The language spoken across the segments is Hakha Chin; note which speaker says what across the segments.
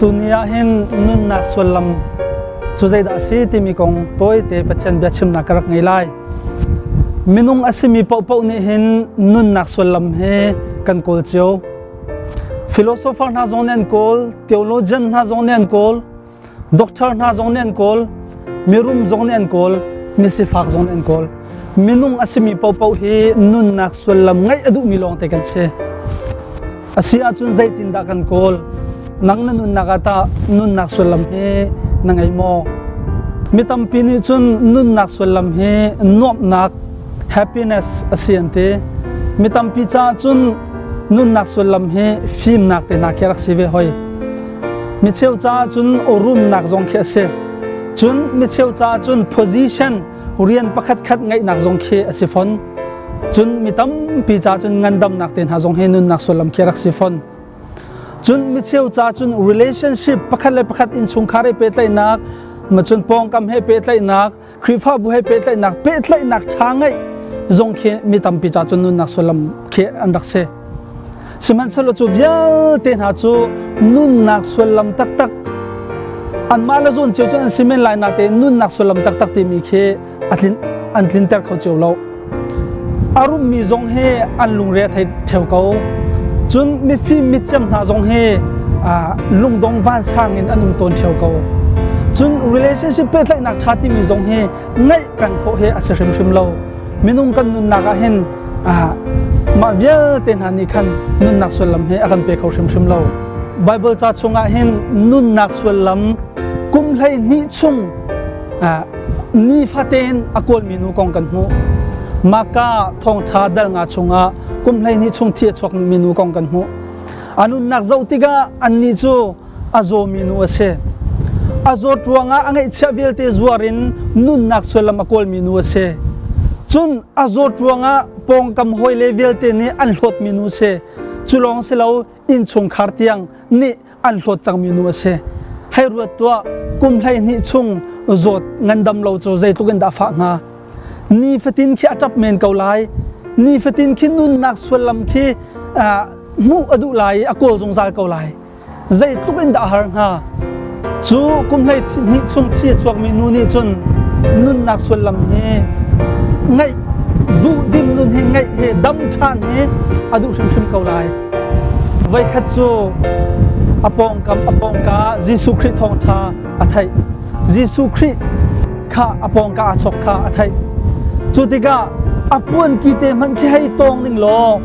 Speaker 1: Tuni ah hin nunnak sullam cu zeidah a si timi kong tawite Pathian bia chimnak ka rak ngei lai. Minung a simi paohpaoh nih hin nunnak sullam hi kan kawl cio. Philosopher hna zong nih an kawl, theologian hna zong nih an kawl, Doctor hna zong nih an kawl, mirum zong nih an kawl, misifak zong nih an kawl. Minung a simi paohpaoh hi nunnak sullam ngeih a duhmi lawngte kan si. A si ahcun zeitindah kan kawl? Nang na nunnak ah tah nunnak sullam hi na ngei maw? Mi tampi nih cun nunnak sullam hi nuamhnak happiness a si an ti. Mi tampi caah cun nunnak sullam hi fimnak te hna khi rak si ve hoi. Micheu caah cun rumnak zong khi a si. Cun micheu caah cun position rian pakhat khat ngeihnak zong khi a si fon. Cun mi tampi caah cun ngandamnak te hna zong hi nunnak sullam khi rak si fon. Cun micheu caah cun relationship pakhat le pakhat innchungkhar he pehtlaihnak, cun pawngkam he pehtlaihnak, Khrihfabu he pehtlaihnak, pehtlaihnak ṭha ngeih zong khi mi tampi caah cun nunnak sullam khi an rak si. Sihmanhsehlaw cu vialte hna cu nunnak sullam taktak anmah le zawn cio cu an si men lai natein nunnak sullam taktak timi khi an tlinter kho cio lo. A rummi zong hi an lungre a thei ṭheo ko. Cun mifim mithiam hna zong hi lungdong vansang in an um tawn ṭheo ko. Cun relationship pehtlaihnak ṭha timi zong hi ngeih peng khawh hi a si hrimhrim lo. Minung kan nunnak ah hin mah vialte hna nih khan nunnak sullam hi a kan pe kho hrimhrim lo. Bible ca chungah hin nunnak sullam kum 12 chung nifatein a kawlmi nu kong kan hmuh. Maka thawngṭha dal nga chungah kum 12 chung thi a chuakmi nu kong kan hmuh. A nunnak zoh tikah annih cu a zawmi nu a si. A zawt ruangah a ngeihchiah vialte zuar in nunnak sullam a kawlmi nu a si. Cun a zawt ruangah pawngkam hawile vialte nih an hlawtmi nu a si. Cu lawng si lo innchungkhar tiang nih an hlawt cangmi nu a si. Hei ruat tuah, kum 12 chung zawt ngandam lo cu zeitluk in dah fah hnga? Nifatin khi a ṭap men ko lai. Nifatin khi nunnak sullam khi hmuh a duh lai i a kawl zungzal ko lai. Zeitluk in dah har hnga? Cu kum 12 chung thi a chuakmi nu nih cun nunnak sullam hi ngaih duhdim nun hi ngaih hi dam ṭhan hi a duh hrimhrim ko lai. Voikhat cu a pawngkam a pawngka Jesuh Khrih thawngṭha a theih. Jesuh Khrih kha a pawngka aa chok kha a theih. Cu tikah a puanki te hmanh khi hei tawng ning law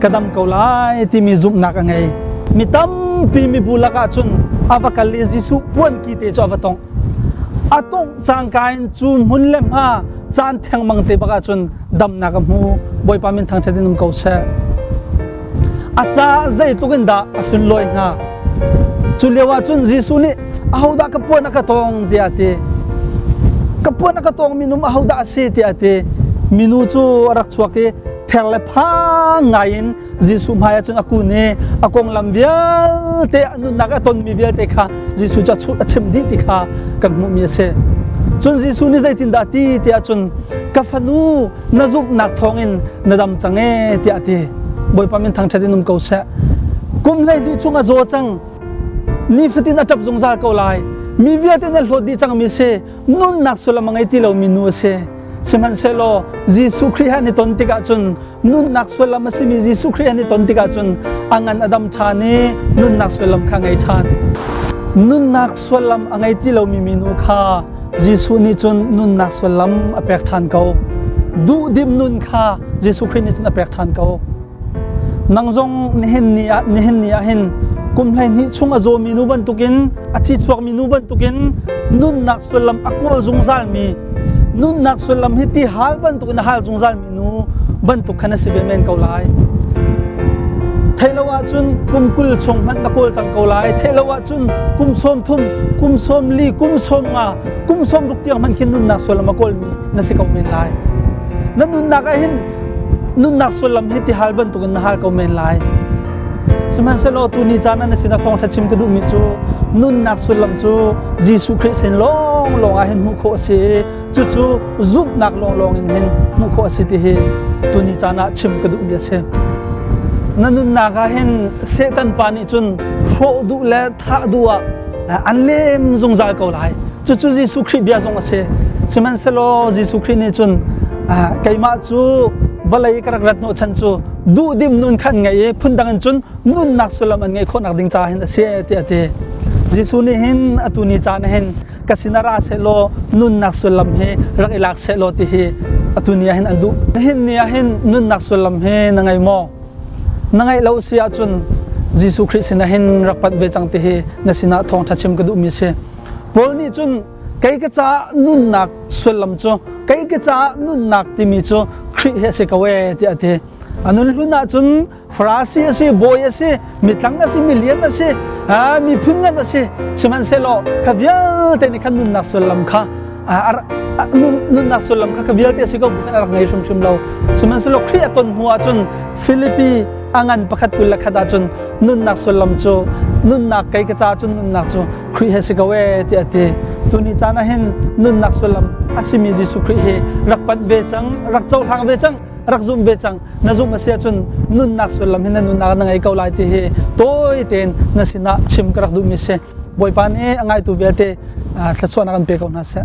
Speaker 1: ka dam ko lai timi zumhnak a ngei. Mi tampi mibu lakah cun a va kal i Jesuh puanki te cu a va tongh. A tongh cangka in cu hmun le hma caan thengmang te bak ahcun damnak a hmu. Bawipa min thangṭhat in um ko seh. A caah zeitluk in dah a sunlawi hnga? Cu lio ah cun Jesuh nih ahodah ka puan a ka tawng tiah a ti. Ka puan a ka tawng minum ahodah a si tiah a ti. Minu cu a rak chuak i ther le phang ngai in Jesuh hmai ah cun a kun i a konglam vialte a nunnak a tonmi vialte kha Jesuh cu a chimh dih ti kha kan hmuhmi a si. Cun Jesuh nih zeitindah a ti tiah cun ka fanu na zumhnak thawngin na dam cang ee tiah a ti. Bawipa min thangṭhat in um ko seh. Kum 12 chung a zaw cang. Nifatin a ṭap zungzal ko lai. Mi vialte na hlawt dih cangmi si. Nunnak sullam a ngei ti lomi nu a si. Sihmanhsehlaw Jesuh Khrih he an i ton tikah cun nunnak sullam a simi Jesuh Khrih an i ton tikah cun a ngan a dam ṭhan i nunnak sullam kha ngei ṭhan. Nunnak sullam a ngei ti lomi minu kha Jesuh nih cun nunnak sullam a pek ṭhan ko. Duhdim nun kha Jesuh Khrih nih cun a pek ṭhan ko. Nang zong nihin ni ah nihin ni ah hin kum 12 chung a zawmi nu bantukin a thi chuakmi nu bantukin nunnak sullam a kawl zungzalmi nunnak sullam hi ti hal bantukin a hal zungzalmi nu bantuk khan a si ve men ko lai. Theih lo ahcun kum 20 chung hmanh na kawl cang ko lai. Theih lo ahcun kum 30, kum 40, kum 50, kum 60 tiang hmanh khin nunnak sullam a kawlmi na si ko men lai. Na nunnak ah hin nunnak sullam hi ti hal bantukin na hal ko men lai. Sihmanhsehlaw tuni caan ah na sinah thawngṭha chim ka duhmi cu nunnak sullam cu Jesuh Khrih sin lawnglawng ah hin hmuh khawh a si i cucu zumhnak lawnglawng in hin hmuh khawh a si ti hi tuni caan ah chim ka duhmi a si. Na nunnak ah hin Satan pa nih cun hrawh duh le thah duh ah An lem zungzal ko lai. Cucu Jesuh Khrih bia zong a si. Sihmanhsehlaw Jesuh Khrih nih cun keimah cu vawlei ka rak rat hnawhchan cu duhdim nun kha an ngei i phundang in cun nunnak sullam an ngeih khawhnak ding caah hin a si tiah a ti. Jesuh nih hin atu ni caan ah hin ka sinah ra sehlaw nunnak sullam hi rak i lak sehlaw ti hi atu ni ah hin an duh. Nihin ni ah hin nunnak sullam hi na ngei maw? Na ngeih lo si ahcun Jesuh Khrih sinah hin rak panh ve cang ti hi na sinah thawngṭha chim ka duhmi a si. Paul nih cun kei ka caah nunnak sullam cu kei ka caah nunnak timi cu Khrih hi a si ko ee tiah a ti. A nun hlun ahcun Farasi a si, bawi a si, mitlang a si, milian a si, miphun ngan a si. Sihmanhsehlaw kha vialte nih khan nunnak sullam kha nunnak sullam kha kha vialte a si ko bu khan a rak ngei hrimhrim lo. Sihmanhsehlaw Khrih a ton hnu ahcun Filipi a ngan pakhat 21 ahcun nunnak sullam cu nunnak kei ka ca cun nunnak cu Khrih he si ko ee tiah a ti. Tuni caan ah hin nunnak sullam a simi Jesuh Khrih hi rak panh ve cang, rak cohlang ve cang, rak zum ve cang. Na zumh a si ahcun nunnak sullam hi na nunnak na ngei ko lai ti hi tawi tein na sinah chim ka rak duhmi si. Bawipa nih a ngaitu vialte thluachuahnak an pe ko hna seh.